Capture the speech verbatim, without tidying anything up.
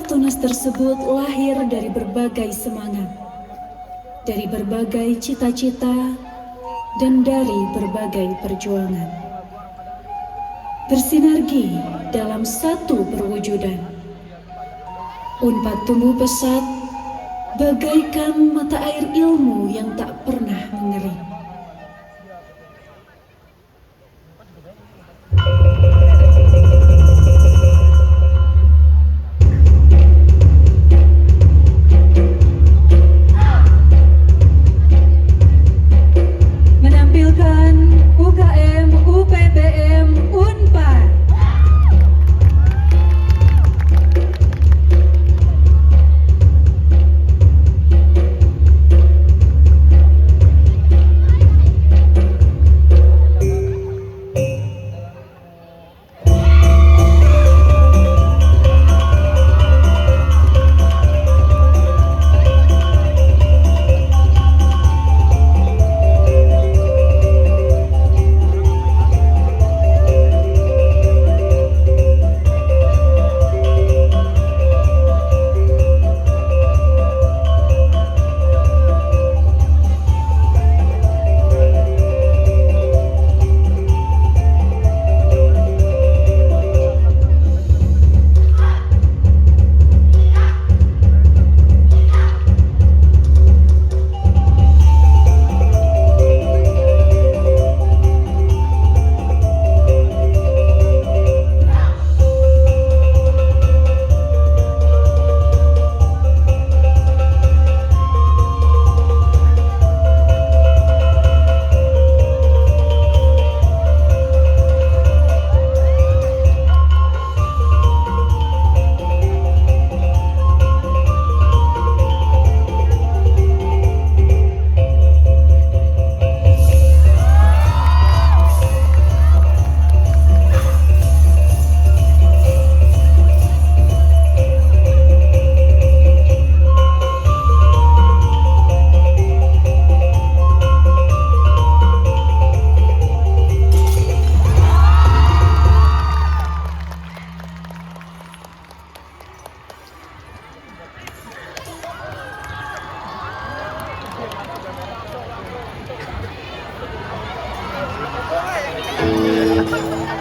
Tunas tersebut lahir dari berbagai semangat, dari berbagai cita-cita, dan dari berbagai perjuangan. Bersinergi dalam satu perwujudan. Unpad tumbuh pesat bagaikan mata air ilmu yang tak pernah mengering.